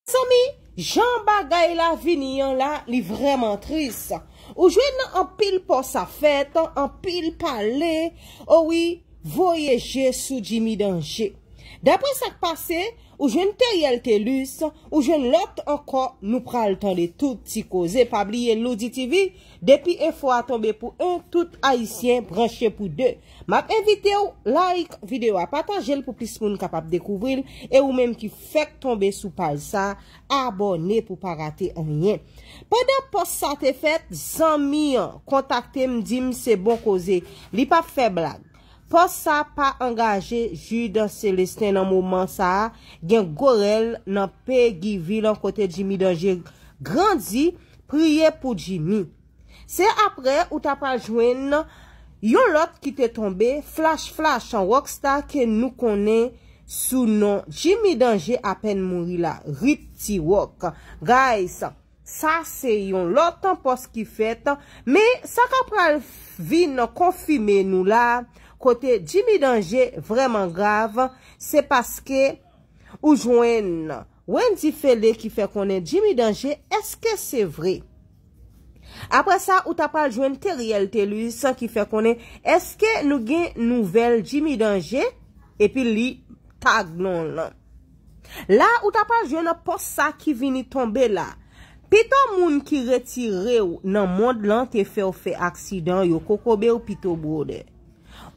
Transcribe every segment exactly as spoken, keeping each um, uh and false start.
Mezanmi, jan bagay la vini an la, li vrèman tris. Ou jwenn anpil pòs a fèt, anpil pale, o wi, voye je sou Jimmy Danje. Daprè sa k pase, ou jwenn Teriel Telus, ou jwenn lòt ankò, nou pral tande tout ti koze. Pa bliye Loudi T V, depi enfo a tonbe pou en, tout Ayisyen branche pou de. M ap envite w like videyo a, pataje l pou plis moun kapab dekouvri l, e ou menm ki fèk tonbe sou paj sa, abòne pou pa rate anyen. Pandan pòs sa te fèt, zanmi an kontakte m, di m se bon koze, li p ap fè blag. Pòs sa pa angaje Jude Célestin nan moman sa a, gen gwo rèl nan Peguy Ville an kote Jimmy Danje grandi, priye pou Jimmy. Se apre ou ta pral jwenn yon lòt ki te tonbe, Flash Flash, yon rockstar ke nou konnen sou non Jimmy Danje apèn mouri la, rip Ti Rock. Guys, sa se yon lòt pòs ki fèt, men sa ka pral vin konfime nou la, kote Jimmy Danje vrèman grav, se paske ou jwenn Wendy Phele ki fè konnen Jimmy Danje, èske se vre? Apre sa, ou ta pral jwenn Teriel Telus ki fè konnen, èske nou gen nouvèl Jimmy Danje? Epi li tag non lan. La, ou ta pral jwenn pòs sa ki vini tonbe la. Pito moun ki retire w nan mond lan te fè w fè aksidan, yo kokobe w pito bwodè.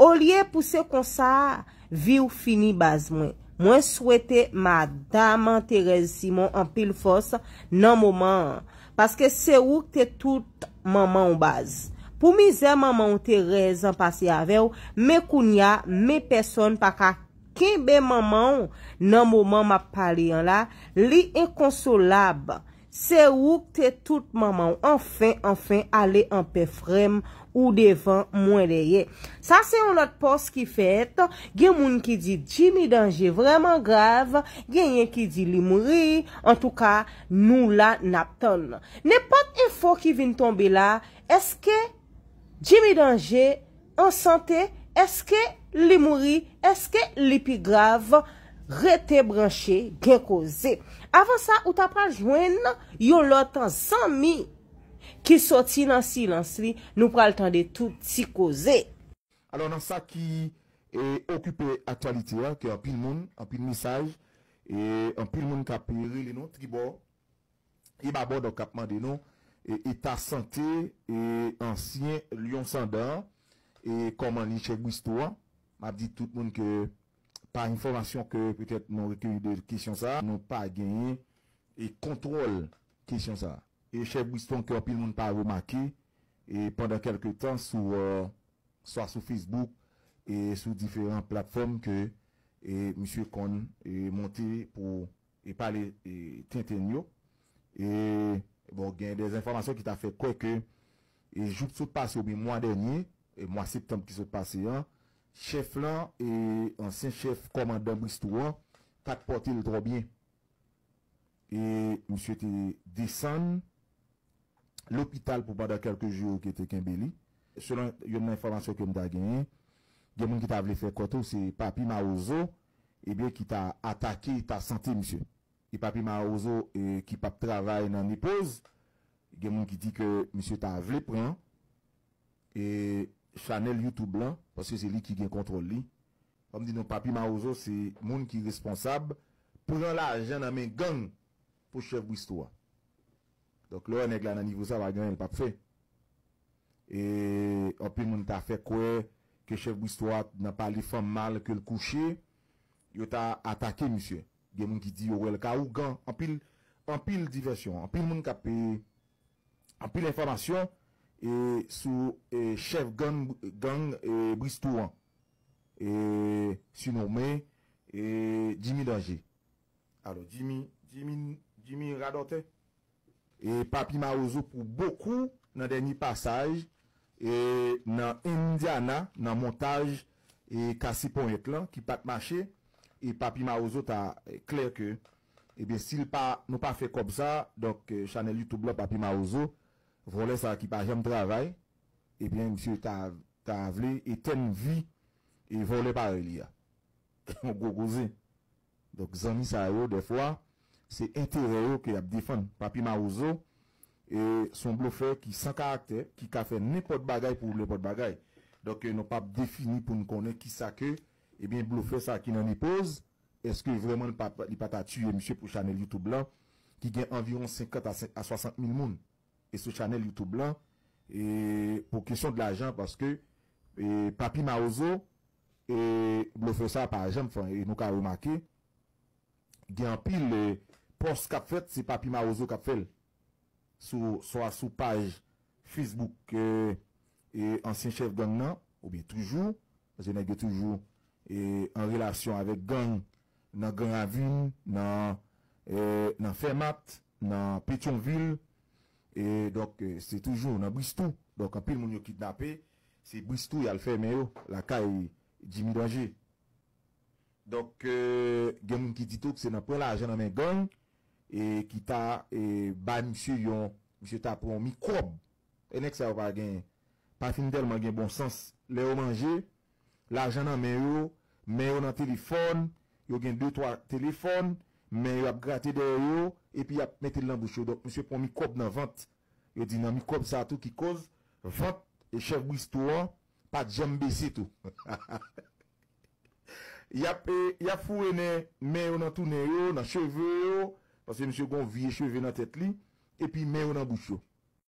Olye pou se konsa, vi w fini baz mwen. Mwen swete madanm Thérèse Simon anpil fòs nan moman an, paske se ou k te tout manman w baz. Pou mizè manman w Thérèse an pase avè w, men kounya, men pèsonn pa ka kenbe manman w nan moman m ap pale an la, li enkonsolab. Se ou k te tout manman w. Anfen, anfen, ale anpè frè m, ou devan, mwen dèyè. Sa se yon lòt pòs ki fèt. Gen moun ki di Jimmy Danje vrèman grav, genyen ki di li mouri. Antouka, nou la n ap tann. Nenpòt enfo ki vin tonbe la, èske Jimmy Danje an sante? Èske li mouri? Èske li pi grav? Rete branche, gen koze. Avan sa, ou ta pral jwenn yon lòt zanmi ki soti nan silans li, nou pral tande tout ti koze. Alò, nan sa ki e, okipe aktyalite a, ke anpil moun, anpil mesaj, e anpil moun k ap rele nou tribò e babò, donk, k ap mande nou e, eta sante e ansyen Lyon Sandan e kòman li Chèf Bristo a. M ap di tout moun ke pa enfòmasyon ke petèt nou rekeyi de kesyon sa, nou pa genyen e kontwòl kesyon sa. E Chèf Bristo ke anpil moun pa remake e pandan kèlke tan sou e, swa sou Facebook e sou diferan platfòm ke e misye konn e monte pou e pale e tenten yo. E bon, gen de enfòmasyon ki ta fè kwè ke e jou k sot pase oubyen mwa dènye, e mwa septanm ki sot pase an, chèf lan e ansyen chèf kòmandan Bristo an pa t pòte l twò byen. E misye te desann lopital pou pandan kèlke jou yo ki te kenbe li. Selon youn nan enfòmasyon ke m ta genyen, gen moun ki ta vle fè kwè tou se Papi Mawozo, ebyen ki ta atake eta sante misye. E Papi Mawozo e, ki p ap travay nan Nipoz, gen moun ki di ke misye ta vle pran e chanèl YouTube lan, paske se li ki gen kontwòl li. Ban m di nou, Papi Mawozo se moun ki responsab pran lajan nan men gang pou Chèf Bristo a. Donk, lè w wè nèg la nan nivo sa, pa gen anyen l p ap fè. E anpil moun ta fè kwè ke Chèf Bristo a nan pale fanm mal ke l kouche, yo ta atake misye. Gen moun ki di yo wè l ka ougan, anpil, anpil divèsyon, anpil moun k ap e, anpil enfòmasyon e sou e chèf gang, gang e Bristo an, e sinonmen e Jimmy Danje. Alò, Jimmy, Jimmy, Jimmy radòtè. E Papi Mawozo pou bokou nan dènye pasaj e nan Indiana, nan montaj e kase ponyèt lan ki pa t mache. E Papi Mawozo ta e, klè ke, ebyen, si l pa, nou pa fè kòb sa, donk e, chanèl YouTube lan Papi Mawozo, vòlè sa ki pa janm travay, ebyen, misye ta, ta vle etèn vi e vòlè parèy li a. Yon gwo koze. Donk, zanmi sa yo, dèfwa, se enterè yo ke y ap defann. Papi Mawozo, e, se yon blofè ki san karaktè, ki ka fè nenpòt bagay pou nenpòt bagay. Donk, e, nou p ap defini pou n konnen kisa ke, ebyen, blofè sa ki nan nepoz, èske vrèman li pa, li pa ta tiye misye pou chanèl YouTube lan, ki gen anviwon senkant a, a swasant mil moun, e sou chanèl YouTube lan, e pou kesyon de lajan, paske, e, Papi Mawozo, e blofè sa pa janm fè, e nou ka remake, gen anpil, e, pòs k ap fèt, se Papi Mawozo k ap fè l. Sou, swa sou paj Facebook, e, e ansyen chèf gang nan, oubyen toujou, paske nèg yo toujou, e, an relasyon avèk gang, nan Gran Ravin, nan, e, nan Fèmat, nan Petyonvil, e, donk, e, se toujou nan Bristou. Donk, anpil moun yo kidnape, se Bristou y al fèmen yo, lakay Jimmy Danje. Donk, e, gen moun ki di tou ke se nan pran lajan nan men gang, e ki ta, e, bay misye yon, misye ta pran yon mikwòb. E nèg sa yo pa gen, pa fin tèlman gen bon sans. Lè yo manje, lajan nan men yo, men yo nan telefòn, yo gen de, twa telefòn, men yo ap grate dèyè yo, epi y ap mete l nan bouch yo. Donk, misye pran mikwòb nan vant. Yo di nan mikwòb sa tou ki koz vant e chèf Bristou an pa t janm bese tou. Y ap, e, y ap foure nen, men yo nan tou nen yo, nan cheve yo, paske misye gon vye cheve nan tèt li, epi men yo nan bouch yo.